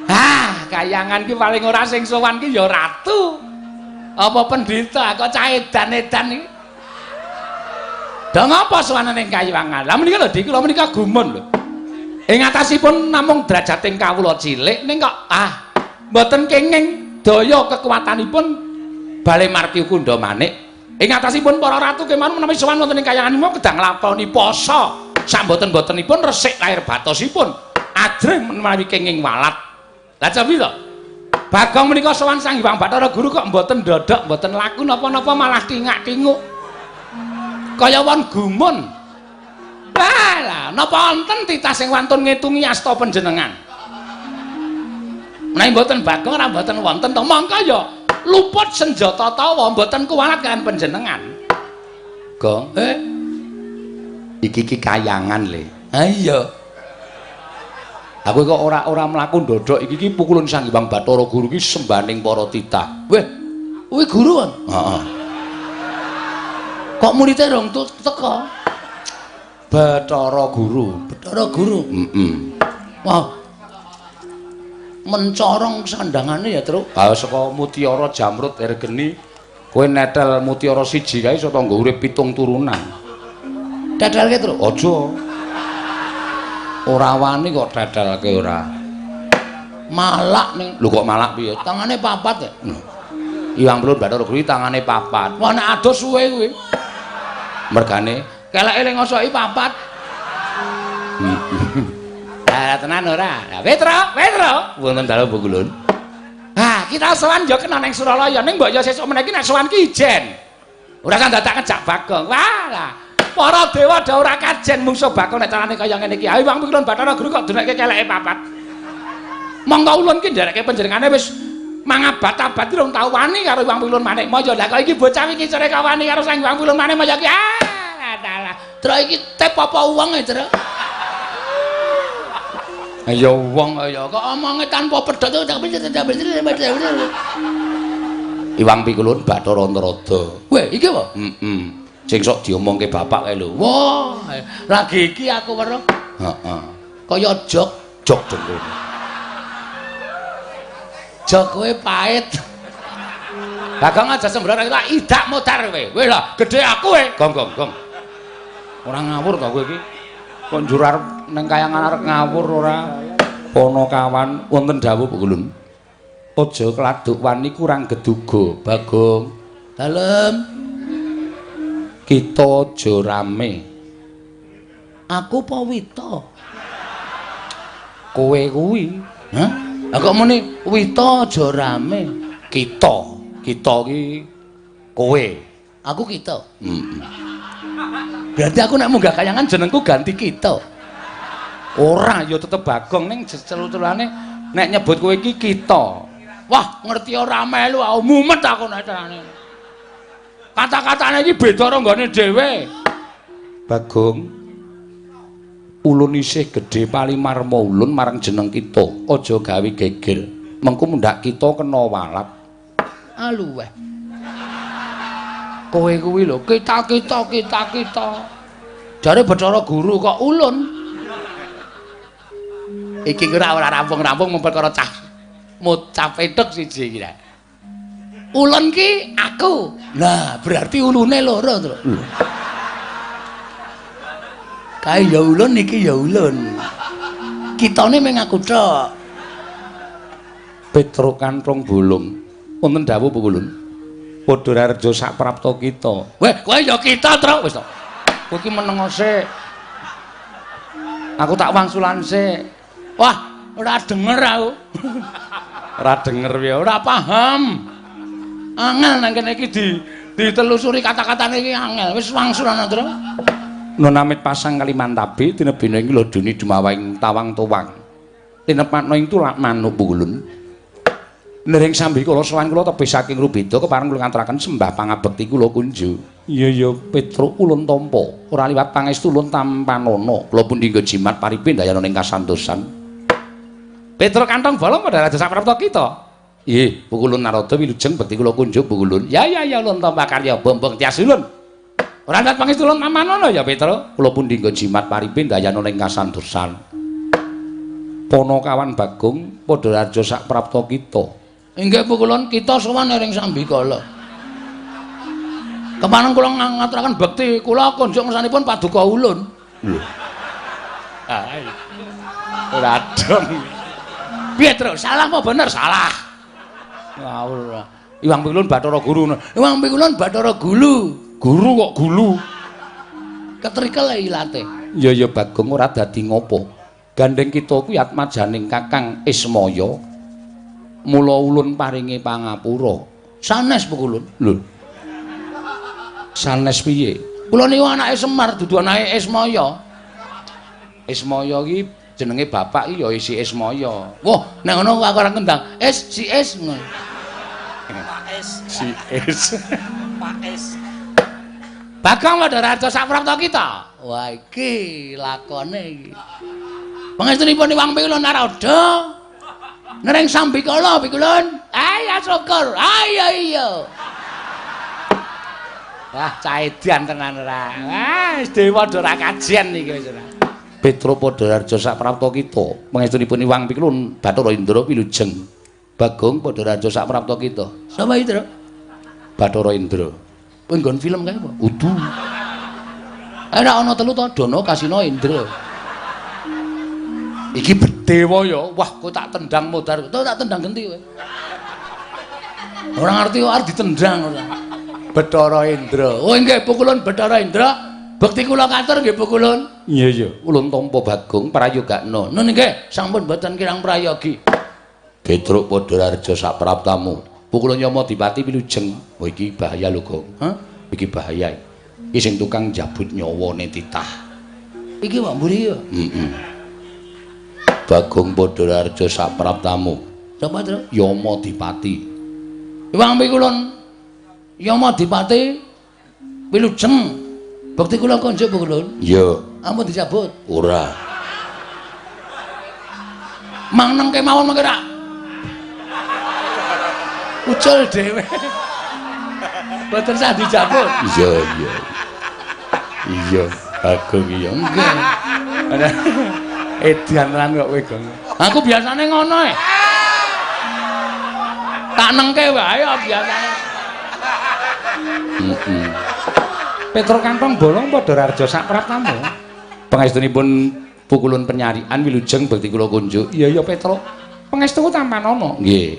Ah, kayangan ki paling ora sing sowan ki ya ratu. Apa pendhita kok cah edan-edan iki. Do ngapa sowan ning kayiwangan? Lah menika lho Dik, kula menika gumun lho. Ing atasipun namung derajating kawula cilik ning kok ah mboten kenging daya kekuatanipun Bale Martya Kundha Manik. Ing atasipun para ratu kemawon menawi sowan wonten ing kayangan kedah nglakoni poso. Samboten-botenipun resik lahir batosipun. Ajrih menawi kenging walat. Lah cobi to. Bagong menika sowan Sang Hyang Bathara Guru kok mboten ndodhok, mboten laku napa-napa malah tingak-tinguk. Kaya won gumun. Lah, lah napa wonten titah sing wantun ngitungi asta panjenengan? Menawi mboten Bagong ora mboten wonten to mongko ya luput senjata tawa mboten kuwalat kaliyan panjenengan. Gong, iki ki kayangan le. Ha iya. Aku kok ora mlaku ndodhok iki ki pukulun Sang Hyang Bathara Guru ki sembaning para titah. Weh, kuwi guru kon? Heeh. Kok muridé rong teka? Bathara Guru, Bathara Guru. Heeh. Wah. Mencorong sandangane ya, Truk. Ha saka mutiara jamrut ergeni kowe netel mutiara siji kae iso tangga urip 7 turunan. Tetelke, Truk. Aja. Ora wani kok tetelke ora. Malak ning. Lho kok malak piye? Tangane papat ya. Iwang Pelun Bathara Guru tangane papat. Wah nek adoh suwe kuwi. Mergane keleke ning ngosoki papat. Lah tenan ora. Lah Petruk, Petruk. Wonten dalem Bogulun. Ah, kita sowan ya kena ning Suralaya ning mbok ya sesuk meneh iki nek sowan ki ijen. Ora kan dadak ngejak Bagong. Wah lah. Para dewa do ora kajen mungsuh Bagong nek carane kaya ngene iki. Ayo Iwang Pelun Bathara Guru kok dunekke keleke papat. Monggo ulun ki nderekke panjenengane wis mangabad-abad rong tau wani karo Iwang Pelun Manik Maya. Lah kok iki bocah iki sore kok wani karo Sang Hyang Pelun Manik Maya ki. Ah, dalah. Truk iki tep apa wong e, Truk? Ayo wong ayo kok omonge tanpa pedhot. Iwang Pikulun Bathara Narada. Weh, iki apa? Heeh. Sing sok diomongke bapak kae lho. Wah, lagi iki aku weruh. Heeh. Kaya jok, jok dengkul. Jok kowe pahit. Bagong aja sembrono iki idak modar kowe. Kowe lah gedhe aku kowe. Gong gong gong. Ora ngawur to kowe iki. Kok njur arep ning kayangan arep ngawur ora? Panakawan wonten dawuh Pulun. Aja kladuk wani kurang geduga, Bagong. Dalem. Kita aja rame. Aku apa Wita? Kowe kuwi. Hah? Lah kok muni Wita aja rame? Kita. Kita ki kowe. Aku kita. Heeh. Berarti aku nek munggah kayangan jenengku ganti kita. Ora ya tetep Bagong ning celu-celane nek nyebut kowe iki kita. Wah, ngerti ora melu aku mumet aku nek carane. Kata-katane iki beda karo nggone dhewe. Bagong, ulun isih gedhe palimarma ulun marang jeneng kita. Aja gawe geger. Mengko mundhak kita kena walat. Aluweh. Kowe kuwi lho, kita kita kita kita. Jare Bathara Guru kok ulun. Iki ora rampung-rampung perkara cah mocah petuk siji iki. Ulun ki aku. Nah, berarti ulune loro, Truk. Kae ya ulun iki ya ulun. Kitane mung aku tok. Petruk kanthong bolong. Wonten dawuh Bu Ulun. Padha rareja sak prapta kita. Weh, kowe ya kita, Truk. Wis to. Kowe iki meneng sik. Aku tak wangsulan sik. Wah, ora denger aku. Ora denger ya, ora paham. Angel nang kene iki ditelusuri kata-katane iki angel. Wis wangsulan, Truk. Nun amit pasang Kalimantabe tinebina ing lodoni dumawahing tawang towang. Tinepatna ing tulak manuk pulun. Nering sambikala sowan kula tebih saking Rubeda kepareng kula ngaturaken sembah pangabekti kula kunju. Iya ya Petruk ulun tampa, ora liwat pangestu ulun tampanana. Kula pundi nggo jimat paripindayana ing kasantosan. Petruk kantong bolong padha raja saprapta kita. Nggih, pukulun Narada wilujeng bekti kula kunjuk pukulun. Ya ya ya ulun tampa karya bombong tias ulun. Ora liwat pangestu ulun tampanana ya Petruk. Kula pundi nggo jimat paripindayana ing kasantosan. Ponokawan Bagong padha raja saprapta kita. Inggih pukulun kita sowan ring sambikala. Kepareng kula ngaturaken bekti kula kunjuk ngersanipun paduka ulun. Lho. Hai. Ora dong. Piye, Tru? Salah apa bener? Salah. Ngawur. Iwang Pikulun Bathara Guru. Iwang Pikulun Bathara Gulu. Guru kok gulu. Ketrikel ilate. Ya ya Bagong ora dadi ngopo. Gandeng kita kuwi atmajaning Kakang Ismaya. Mula ulun paringi pangapura. Sanes pukulun. Lho. Sanes piye? Kula niku anake Semar dudu anake Ismaya. Ismaya iki jenenge bapak iki ya isi Ismaya. Wah, nek ngono aku ora kendang. Es si Es ngono. Pak Es. Si Es. Pak Es. Bagong padha raja saprapta kita. Wah, iki lakone iki. Pangestunipun Iwang Pikulun Narada. Nereng sambikala Pikulun. Ayo syukur. Ayo iya. Wah, caedan tenan ora. Wah, wis dewa ora kajian iki wis ora. Petro Padha Raja saprapta kita. Pangestunipun Iwang Pikulun Bathara Indra wilujeng. Bagong Padha Raja saprapta kita. Sapa iki, Tru? Bathara Indra. Kowe nggon film kae apa? Udu. Ora ana telu to, Dono Kasino Indra. Iki bedewa ya. Wah, kowe tak tendang modar. Kowe tak tendang genti kowe. Ora ngerti kok arep ditendang ora. Bathara Indra. Oh nggih, pukulun Bathara Indra. Bekti kula katur nggih pukulun. Iya iya, ulun tampa Bagong prayogakna. Nun nggih, sampun mboten kirang prayogi. Petruk Padha Raja sapraptamu. Pukulun Yama Dipati wilujeng. Oh iki bahaya lho, Gong. Hah? Iki bahaya. Iki sing tukang njabut nyawane titah. Iki wae mburi ya. Heeh. Bagong Padha Raja sapraptamu. Sapa, Tru? Yama Dipati. Iwang pikulun Yama Dipati wilujeng. Bekti kula konjuk pukulun. Iya. Ampun dicabut. Ora. Mangneng kemawon mangke ra. Ucul dhewe. Mboten sah dicabut. Iya, iya. Iya, Bagong iya. Nggih. Edan tenan kok kowe, Gong. Aku biasane ngono e. Tak nengke wae biasane. Heeh. Petro kantong bolong padha raja sapraptamu. Pangestunipun pukulun penyarian wilujeng bekti kula kunjuk. Iya ya Petro. Pangestuku tampanana. Nggih.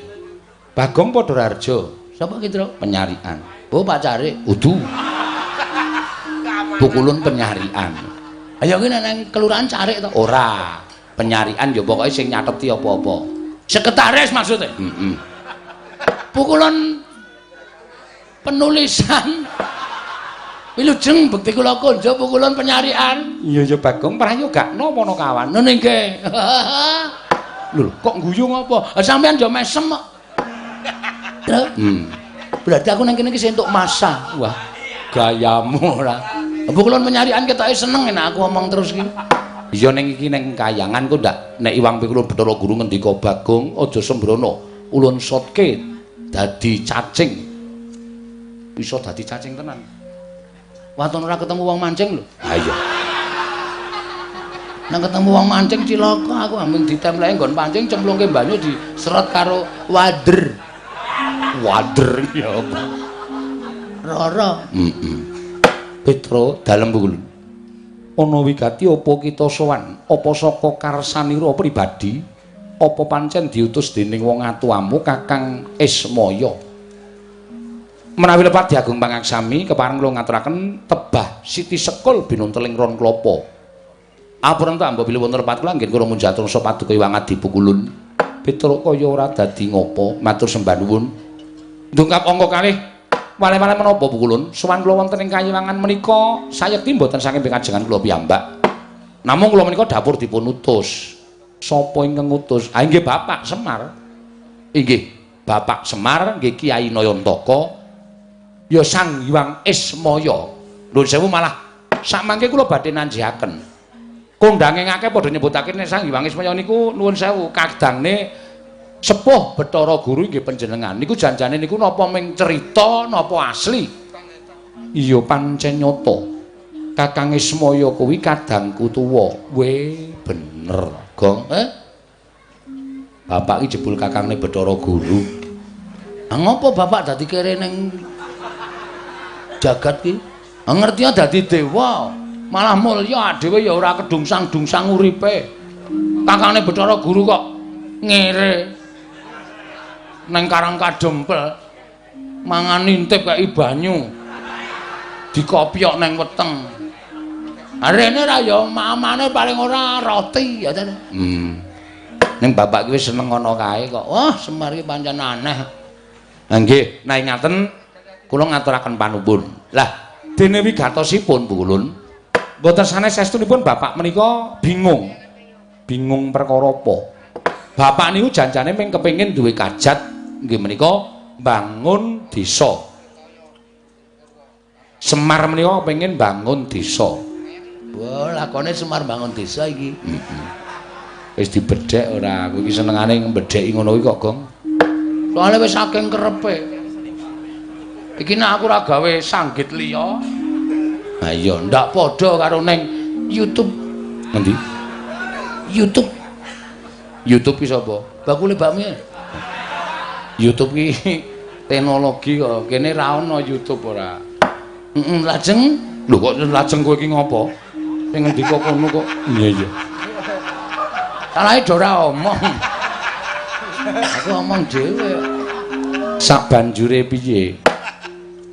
Bagong padha raja. Sapa ki, Tru? Penyarian. Oh, pacare. Udu. Pukulun penyarian. Ayo ki nang kelurahan carik to? Ora. Penyarian ya pokoke sing nyateti apa-apa. Sekretaris maksudnya? Heeh. Pukulun penulisan wilujeng bekti kula konjo pukulun penyarian. Iya ya Bagong prayogakna Ponokawan. Nun nggih. Lho kok guyu ngopo? Sampeyan yo mesem kok. Berarti aku nang kene iki entuk masa. Wah, gayamu ora. Pukulun penyarian ketoke seneng nek aku omong terus iki. Iya ning iki ning kayangan kok ndak nek Iwang Pikulun Bathara Guru ngendika Bagong aja sembrono ulun sotke dadi cacing. Iso dadi cacing tenan. Waton ora ketemu wong mancing lho. Ha iya. Nang ketemu wong mancing cilaka aku ambing ditempleki nggon pancing cemplungke banyu diseret karo wader. Wader ya apa? Rara. Heeh. Petro dalem pukulun. Ana wigati apa kita sowan? Apa saka karsanira pribadi? Apa pancen diutus dening wong atuamu Kakang Ismaya? Menawi lepat diagung pangaksami kepareng kula ngaturaken tebah Siti Sekul binunteling ron klapa. Apunten ta mbok bilih wonten lepat kula anggen kula munjatur rasa paduka Iwang Adi pukulun. Petruk kaya ora dadi ngopo, matur sembah nuwun. Ndungkap angka kalih Wale-wale menapa Bu Kulun? Sowan kula wonten ing kayiwangan menika sayekti mboten saking pikajengan kula piyambak. Namung kula menika dapur dipun utus. Sapa ingkang ngutus? Ah inggih Bapak Semar. Inggih, Bapak Semar nggih Kyai Nayantaka. Ya Sang Hyang Ismaya. Nuwun sewu malah sakmangke kula badhe nanjiaken. Kondange akeh padha nyebutake nek Sang Hyang Ismaya niku nuwun sewu kadangne sepuh Bathara Guru inggih panjenengan. Niku janjane niku napa ming cerita napa asli? Iya pancen nyata. Kakang Ismaya kuwi kadangku tuwa. We bener, Gong. Eh? Bapak iki jebul kakangne Bathara Guru. Ah ngopo bapak dadi kere ning jagat ki? Ah ngerti dadi dewa, malah mulya dhewe ya ora kedungsang-dungsang uripe. Kakangne Bathara Guru kok ngere neng Karang Kadempel mangan intip kaya banyu dikopyok neng weteng. Arene ra ya mamane paling ora roti ya ta. Ning bapak ki wis seneng ngono kae kok. Wah, Semar ki pancen aneh. Ha nggih, nek ngaten kula ngaturaken panuwun. Lah, dene wigatosipun Bu Kulun, mboten sanes estunipun bapak menika bingung. Bingung perkara apa? Bapak niku janjane mung kepengin duwe kajat nggih menika bangun desa. Semar menika kepengin bangun desa. Wah, lakone Semar bangun desa iki. Heeh. Wis dibedhek ora, aku iki senengane mbedheki ngono kuwi kok, Gong. Soale wis saking kerepe. Iki nek aku ora gawe sanggit liya. Ha iya, ndak padha karo ning YouTube. Ngendi? YouTube. YouTube ki sapa? Bakule bakmi. YouTube ki teknologi kok. Kene ra ono YouTube ora. Heeh, lajeng. Lho kok lajeng kowe iki ngopo? Sing ngendika kono kok. Iya iya. Salahe do ora omong. Aku omong dhewe. Sabanjure piye?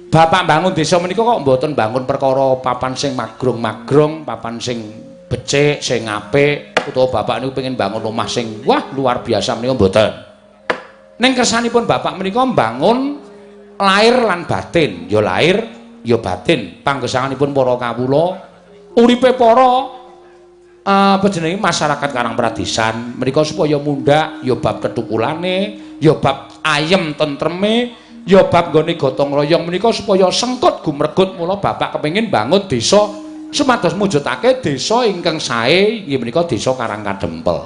Bapak bangun desa menika kok mboten bangun perkara papan sing magrong-magrong, papan sing becik, sing apik, utawa bapak niku pengen bangun omah sing wah luar biasa menika mboten. Ning kersanipun bapak menika mbangun lahir lan batin, ya lahir ya batin. Panggesanganipun para kawula, uripe para apa jenenge masyarakat Karang Pradesan menika supaya mundhak ya bab ketukulane, ya bab ayem tentreme, ya bab nggone gotong royong menika supaya sengkut gumregut. Mula bapak kepengin bangun desa supados mujudake desa ingkang sae inggih menika desa Karang Kadempel.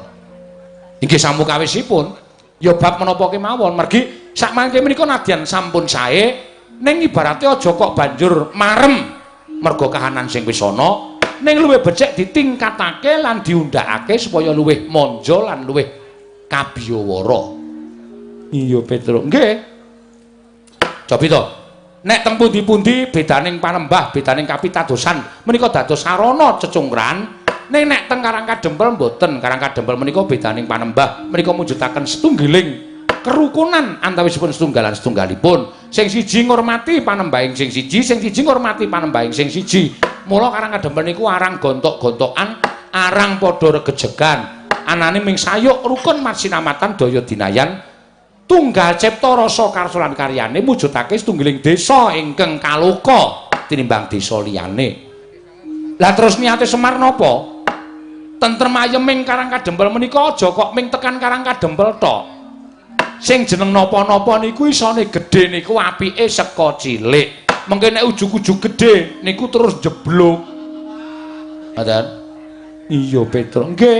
Inggih samukawisipun ya bab menapa kemawon mergi sakmangke menika nadyan sampun sae ning ibarate aja kok banjur marem merga kahanan sing wis ana, ning luwih becik ditingkatake lan diundhakake supaya luwih manja lan luwih kabiyawara. Iya Petruk, nggih. Cobi to. Nek teng pundi-pundi bedaning panembah, bedaning kapitadosan menika dados sarana cecungkran. Ning nek teng Karang Kadempel mboten. Karang Kadempel menika bedaning panembah menika mujudaken setunggiling kerukunan antawisipun setunggalan setunggalipun. Sing siji ngurmati panembahing sing siji, sing siji ngurmati panembahing sing siji. Mula Karang Kadempel niku arang gontok-gontokan, arang padha regejegan. Anane ming sayuk rukun masinamatan daya dinayan tunggal cipta rasa karsa lan karyane mujudake setunggiling desa ingkang kaloka tinimbang desa liyane. Lah terus niate Semar napa? Tentrem ayeming Karang Kadempel menika aja kok ming tekan Karang Kadempel tok. Sing jeneng napa-napa niku isone gedhe niku apike saka cilik. Mengke nek ujug-ujug gedhe niku terus jeblok. Ngoten. Iya Petruk, nggih.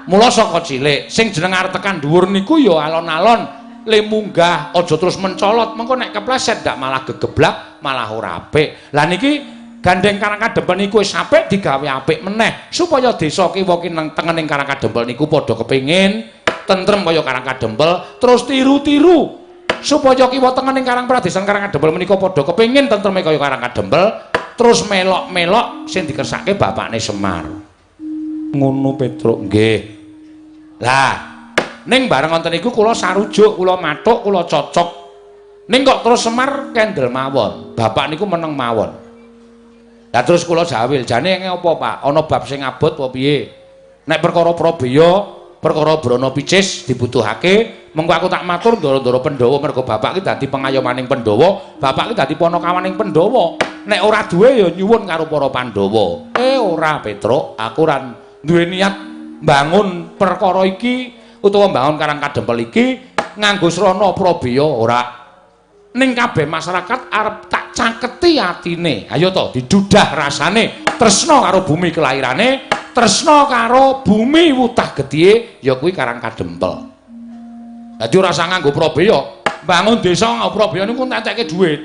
Mula saka cilik sing jeneng arep tekan dhuwur niku ya alon-alon le munggah, aja terus mencolot, mengko nek kepleset ndak malah gegeblak, malah ora apik. Lah niki gandeng Karang Kadempel niku wis apik digawe apik meneh supaya desa kiwa kineng tengening Karang Kadempel niku padha kepengin tentrem kaya Karang Kadempel, terus tiru-tiru supaya kiwa tengening Karang Pradesan Karang Kadempel menika padha kepengin tentreme kaya Karang Kadempel, terus melok-melok sing dikersake bapakne Semar. Ngono Petruk, nggih. Lah, ning bareng wonten niku kula sarujuk, kula mathuk, kula cocok. Ning kok terus Semar kendel mawon. Bapak niku meneng mawon. Lah terus kula jawil, jane apa Pak? Ana bab sing abot apa piye? Nek perkara prabeya, perkara brana picis dibutuhake, Mengko aku tak matur ndara-ndara Pandhawa mergo bapak ki dadi pengayomaning Pandhawa, bapak ki dadi panakawaning Pandhawa. Nek ora duwe ya nyuwun karo para Pandhawa. Eh ora Petruk, aku ora duwe niat mbangun perkara iki utawa mbangun Karang Kadempel iki nganggo srana prabeya ora. Ning kabeh masyarakat arep tak caketi atine. Ayo to didudah rasane, tresna karo bumi kelairane, tresna karo bumi wutah getihe ya kuwi Karang Kadempel. Dadi ora usah nganggo prabeya. Bangun desa nganggo prabeya niku entekke dhuwit.